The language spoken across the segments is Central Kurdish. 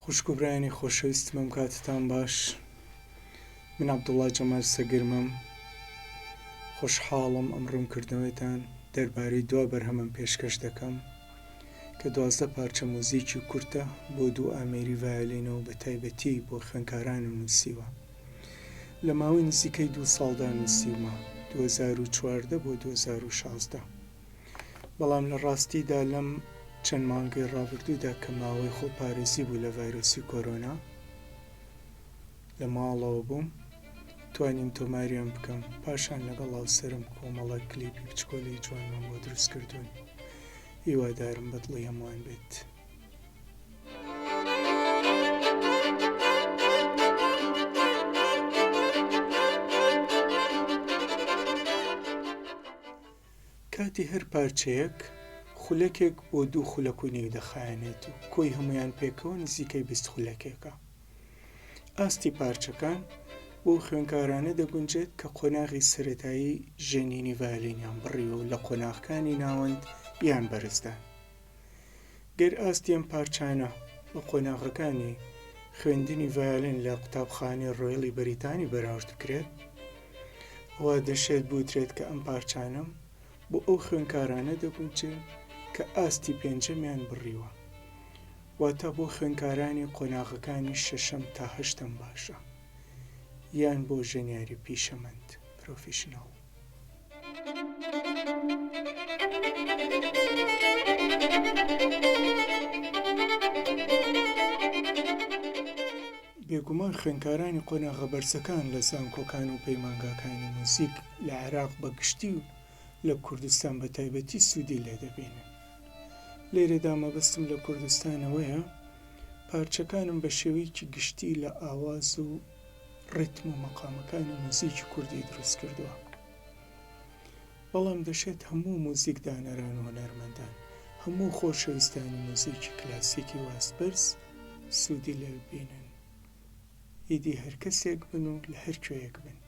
خوشک و برایانی خۆشەویستم ئەم کاتەتان باش من عەبدوڵا جەمال سەگرمەم خۆشحاڵم ئەم ڕوونکردنەوەتان دەربارەی دوا بەرهەمم پێشکەش دەکەم کە 12 پارچە موزیکی کورتە بۆ دوو ئامێری ڤایۆلینە و بە تایبەتی بۆ خوێندکارانم نووسیوە لە ماوەی نزیکەی دوو ساڵدا نووسیومە 2014 بۆ 2016. بەڵام لە ڕاستیدا لەم چەند مانگەی ڕابردوودا کە ماوەی خۆپارێزی بوو لە ڤایرۆسی کۆرۆنا لە ماڵەوە بووم توانیم تۆماریان بکەم پاشان لەگەڵ هاوسەرم کۆمەڵە کلیپی بچکۆلەی جوانمان بۆ دروست کردوون هیوادارم بەدڵی هەمووان بێت. کاتی هەر پارچەیەک خولەکێک بۆ دوو خولەک و نیو دەخایەنێت و کۆی هەموویان پێکەوە نزیکەی 20 خولەکێکە. ئاستی پارچەکان بۆ خوێنکارانە دەگونجێت کە قۆناغی سەرەتایی ژەنینی ڤایۆلینیان بڕیوە و لە قۆناغەکانی ناوەند یان بەرزدان. گەر ئاستی ئەم پارچانە بە قۆناغەکانی خوێندنی ڤایۆلین لە قوتابخانەی ڕۆیڵی بەریتانی بەراورد بکرێت، ئەوا دەشێت بوترێت کە ئەم پارچانەم بۆ ئەو خوێندکارانە دەگونجێن کە ئاستی پێنجەمیان بڕیوە، واتە بۆ خوێندکارانی قۆناغەکانی شەشەم تا هەشتەم باشە، یان بۆ ژەنیاری پیشەمەند، پرۆفیشناڵ. بێگومان خوێندکارانی قۆناغە بەرزەکان لە زانکۆکان و پەیمانگاکانی موزیک لە عێراق بە گشتی و لە کوردستان بە تایبەتی سوودی لێ دەبینن. لێرەدا مەبەستم لە کوردستان ئەوەیە پارچەکانم بە شێوەیەکی گشتی لە ئاواز و ڕیتم و مەقامەکانی موزیکی کوردی دروست کردووە. بەڵام دەشێت هەموو موزیک دانەران و هونەرمەندان، هەموو خۆشەویستانی موزیکی کلاسیکی و ئاست بەرز سوودی لێ ببینن. ئیدی هەر کەسێک بن و لە هەر کوێیەک بن.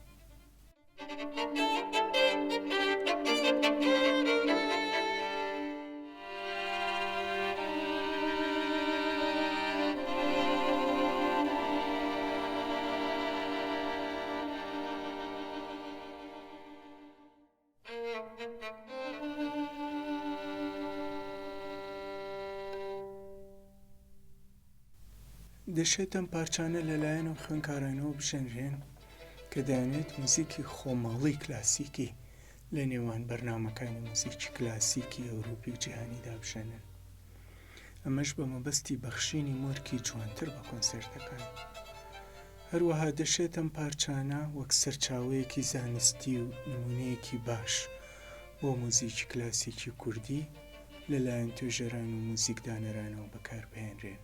دەشێت ئەم پارچانە لەلایەن ئەو خوێندکارانەوە بژەنرێن کە دەیانەوێت موزیکی خۆماڵی کلاسیکی لە نێوان بەرنامەکانی موزیکی کلاسیکی ئەوروپی و جیهانیدا بژەنن. ئەمەش بە مەبەستی بەخشینی مۆرکی جوانتر بە کۆنسێرتەکان. هەروەها دەشێت ئەم پارچانە وەک سەرچاوەیەکی زانستی و نموونەیەکی باش بۆ موزیکی کلاسیکی کوردی لەلایەن توێژەران و موزیکدانەرانەوە بەکاربهێنرێن.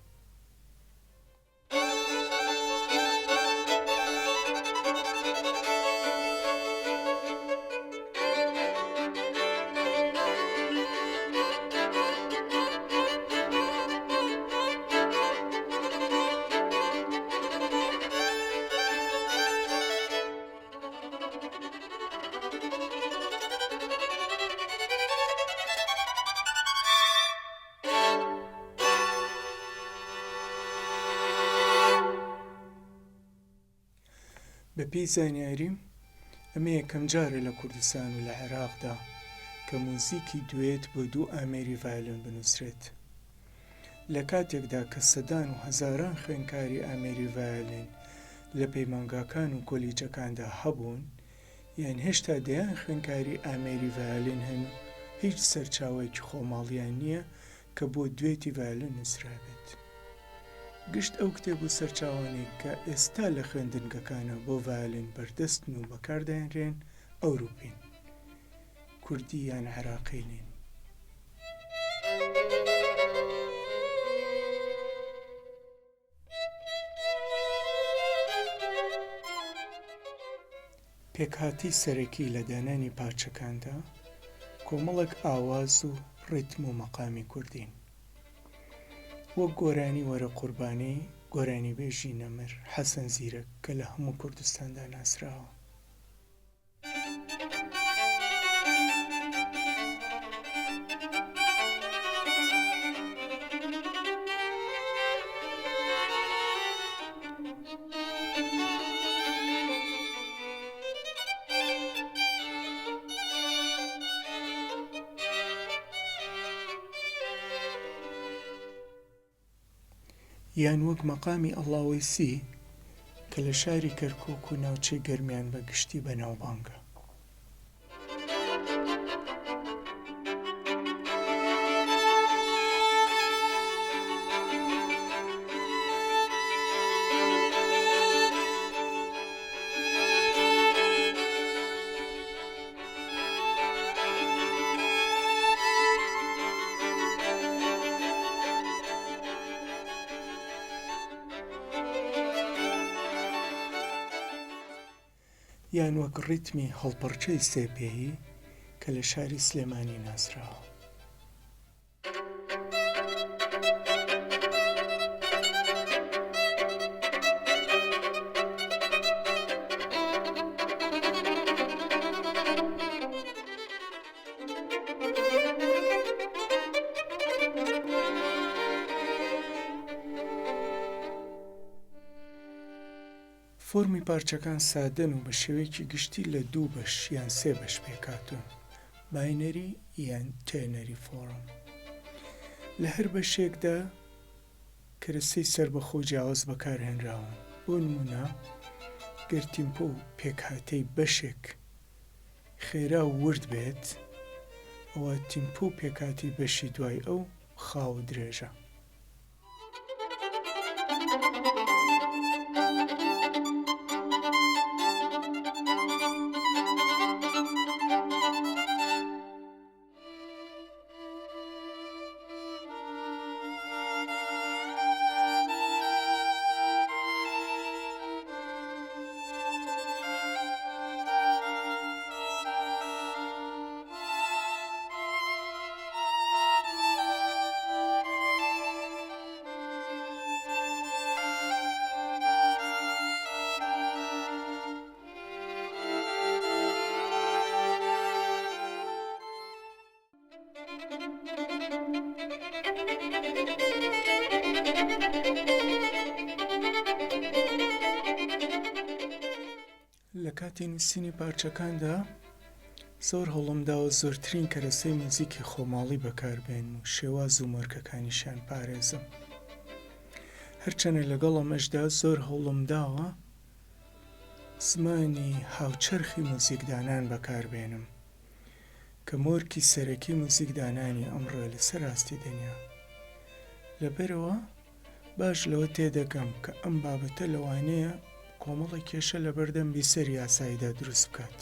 بەپێی زانیاریم ئەمە یەکەم جارە لە کوردستان و لە عێراقدا کە موزیکی دوێت بۆ دوو ئامێری ڤایۆلین بنووسرێت. لە کاتێکدا کە سەدان و هەزاران خوێندکاری ئامێری ڤایۆلین لە پەیمانگاکان و کۆلیجەکاندا هەبوون، یان هێشتا دەیان خوێندکاری ئامێری ڤایۆلین هەن و هیچ سەرچاوەیەکی خۆماڵییان نییە کە بۆ دوێتی ڤایۆلین نووسرابێت. گشت ئەو کتێب و سەرچاوانەی کە ئێستا لە خوێندنگەکانا بۆ ڤایۆلین بەردەستن و بەکاردەهێنرێن ئەوروپین. کوردی یان عێراقی نین. پێکهاتەی سەرەکی لە دانانی پارچەکاندا کۆمەڵێک ئاواز و ڕیتم و مەقامی کوردین. وەک گۆرانی وەرە قوربانی گۆرانیبێژی نەمر حەسەن زیرەک کە لە هەموو کوردستاندا ناسراوە. یان وەک مەقامی ئەڵاوەیسی کە لە شاری کەرکووک و ناوچەی گەرمیان بە گشتی بەناوبانگە. یان وەک ڕیتمی هەڵپەڕکێی سێ پێیی کە لە شاری سلێمانی ناسراوە. فۆرمی پارچەکان سادەن و بە شێوەیەکی گشتی لە دوو بەش یان سێ بەش پێکهاتوون، binary یان ternary form. لە هەر بەشێکدا کەرەسەی سەربەخۆ و جیاواز بەکارهێنراون، بۆ نموونە گەر تیمپۆ و پێکهاتەی بەشێک خێرا و ورد بێت، ئەوا تیمپۆ و پێکهاتەی بەشی دوای ئەو خاو و درێژە. لە کاتی نووسینی پارچەکاندا زۆر هەوڵمداوە زۆرترین کەرەسەی موزیکی خۆماڵی بەکاربێنم و شێواز و مۆرکەکانیشیان پارێزم. هەرچەنە لەگەڵ ئەمەشدا زۆر هەوڵمداوە زمانی هاوچەرخی موزیکدانان بەکاربێنم کە مۆرکی سەرەکی موزیکدانانی ئەمڕۆیە لەسەر ئاستی دنیا. لەبەرئەوە باش لەوە تێدەگەم کە ئەم بابەتە لەوانەیە کۆمەڵێک کێشە لەبەردەم بیسەری یاساییدا دروست بکات،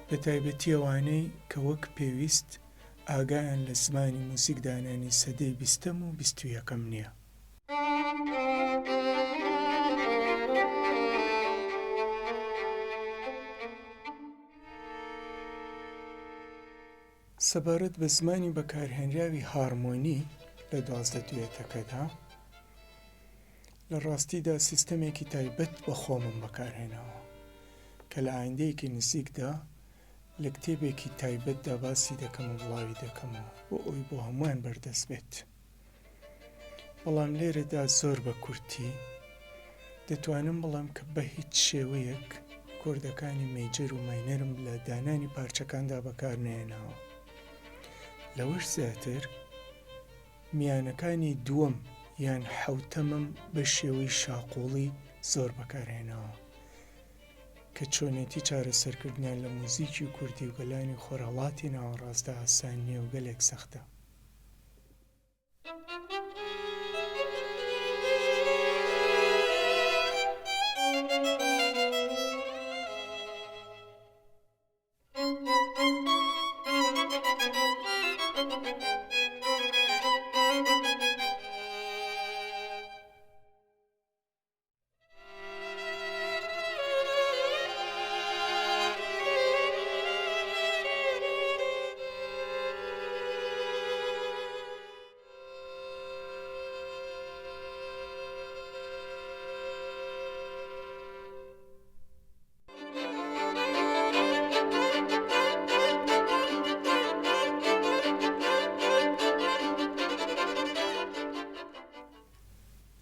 بەتایبەتی ئەوانەی کە وەک پێویست ئاگایان لە زمانی موزیکدانانی سەدەی بیستەم و بیستویەکەم نییە. سەبارەت بە زمانی بەکارهێنراوی هارمۆنی لە 12 دوێتەکەدا، لە ڕاستیدا سیستەمێکی تایبەت بە خۆمم بەکارهێناوە کە لە ئایندەیەکی نزیکدا لە کتێبێکی تایبەتدا باسی دەکەم و بڵاوی دەکەمەوە بۆ ئەوەی بۆ هەمووان بەردەست بێت. بەڵام لێرەدا زۆر بە کورتی دەتوانم بڵێم کە بە هیچ شێوەیەک کۆردەکانی major و minor م لە دانانی پارچەکاندا بەکار نەهێناوە. لەوەش زیاتر میانەکانی دووەم یان حەوتەمم بە شێوەی شاقوڵی زۆر بەکارهێناوە کە چۆنێتی چارەسەرکردنیان لە موزیکی کوردی و گەلانی خۆرهەڵاتی ناوەڕاستدا ئاسان نییە و گەلێک سەختە.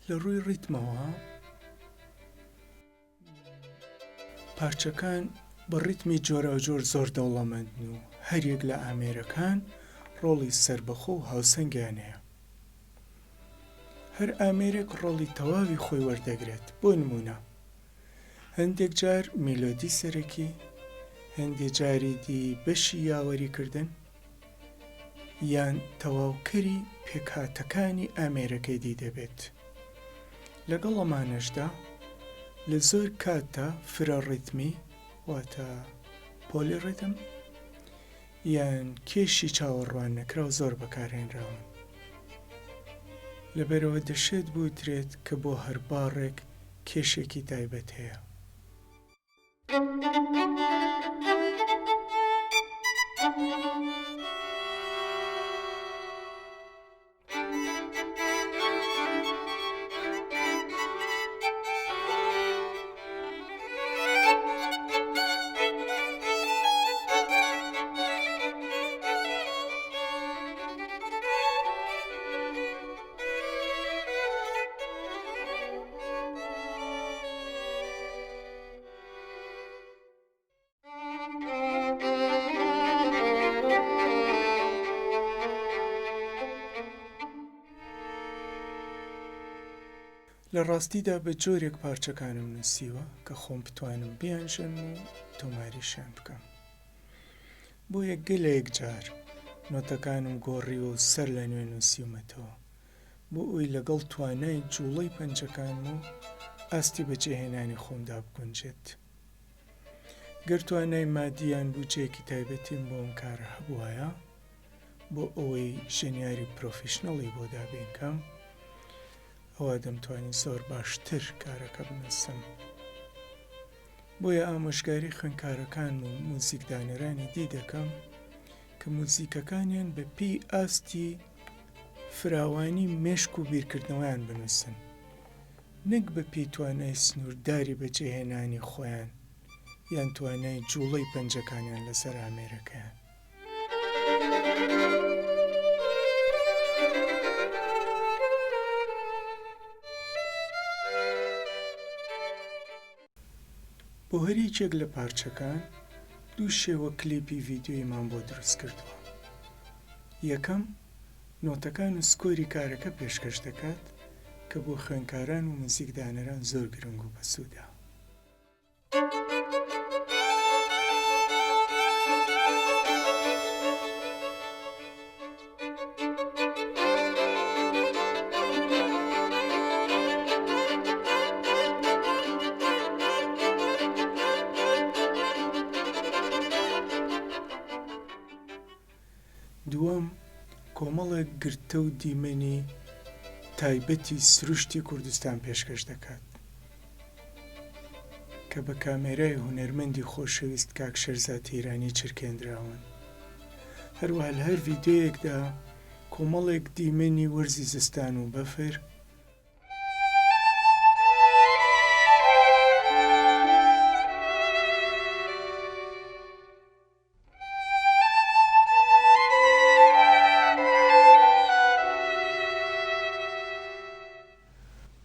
لە ڕووی ڕیتمەوە پارچەکان بە ڕیتمی جۆراوجۆر زۆر دەوڵەمەندن و هەریەک لە ئامێرەکان ڕۆڵی سەربەخۆ و هاوسەنگیان هەیە. هەر ئامێرێک ڕۆڵی تەواوی خۆی وەردەگرێت، بۆ نموونە هەندێک جار میلۆدی سەرەکی، هەندێ جاری دی بەشی یاوەریکردن یان تەواوکەری پێکهاتەکانی ئامێرەکەی دی دەبێت. لەگەڵ ئەمانەشدا لە زۆر کاتدا فرە ڕیتمی واتە Polyrhythm یان کێشی چاوەڕواننەکراو زۆر بەکارهێنراون. لەبەرئەوە دەشێت بوترێت کە بۆ هەر باڕێک کێشێکی تایبەت هەیە. لە ڕاستیدا بە جۆرێک پارچەکانم نووسیوە کە خۆم بتوانم بیانژەنم و تۆماریشیان بکەم. بۆیە گەلێک جار نۆتەکانم گۆڕیوە و سەر لە نوێ نووسیومەتەوە بۆ ئەوەی لەگەڵ توانای جووڵەی پەنجەکانم و ئاستی بەجێهێنانی خۆمدا بگونجێت. گەر توانای مادی یان بودجەیەکی تایبەتیم بۆ ئەم کارە هەبوایە بۆ ئەوەی ژەنیاری پرۆفیشنەڵی بۆ دابین کەم ئەوا دەمتوانی زۆر باشتر کارەکە بنووسم. بۆیە ئامۆژگاری خوێندکارەکانم و موزیکدانەرانی دی دەکەم کە موزیکەکانیان بە پێی ئاستی فراوانی مێشک و بیرکردنەوەیان بنووسن نەک بە پێی توانای سنوورداری بەجێهێنانی خۆیان یان توانای جووڵەی پەنجەکانیان لەسەر ئامێرەکەیان. بۆ هەر یەکێک لە پارچەکان دوو شێوە کلیپی ڤیدیۆییمان بۆ دروست کردووە. یەکەم، نۆتەکان و score ی کارەکە پێشکەش دەکات کە بۆ خوێندکاران و موزیکدانەران زۆر گرنگ و بەسوودە. دووەم، کۆمەڵێک گرتە و دیمەنی تایبەتی سروشتی کوردستان پێشکەش دەکات، کە بە کامێرای هونەرمەندی خۆشەویست کاک شێرزاد تیرانی چرکێندراون. هەروەها لە هەر ڤیدیۆیەکدا کۆمەڵێک دیمەنی وەرزی زستان و بەفر،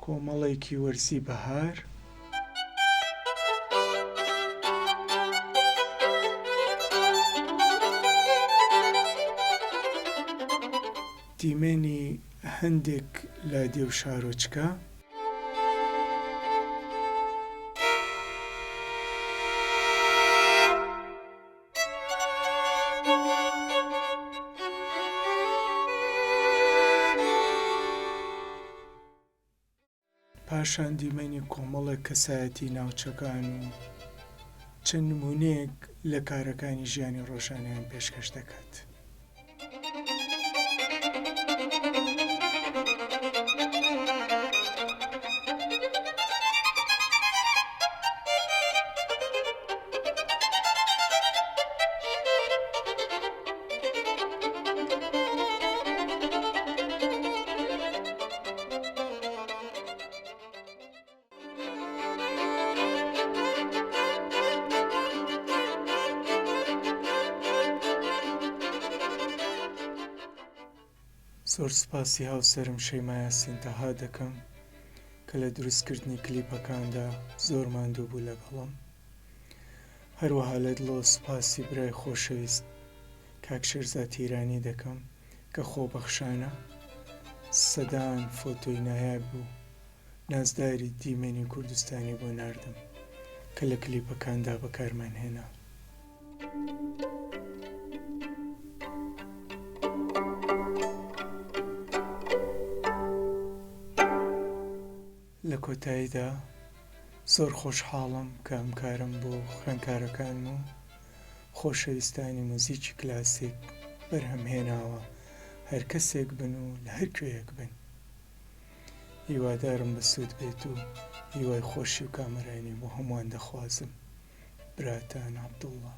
کۆمەڵێکی وەرزی بەهار. دیمەنی هەندێک لادێ و شارۆچکە. پاشان دیمەنی کۆمەڵێک کەسایەتی ناوچەکان و چەند نموونەیەک لە کارەکانی ژیانی ڕۆژانەیان پێشکەش دەکات. زۆر سوپاسی هاوسەرم شەیما یاسین تەها دەکەم کە لە دروستکردنی کلیپەکاندا زۆر ماندوو بوو لەگەڵم. هەروەها لە دڵەوە سوپاسی برای خۆشەویست کاک شێرزاد تیرانی دەکەم کە خۆبەخشانە. سەدان فۆتۆی نایاب و نازداری دیمەنی کوردستانی بۆ ناردم کە لە کلیپەکاندا بەکارمان هێنا. لە کۆتاییدا زۆر خۆشحاڵم کە ئەم کارەم بۆ خوێندکارەکانم و خۆشەویستانی موزیکی کلاسیک بەرهەم هێناوە هەر کەسێک بن و لە هەر کوێیەک بن. هیوادارم بەسوود بێت و هیوای خۆشی و کامەرانی بۆ هەمووان دەخوازم. براتان عەبدوڵڵا.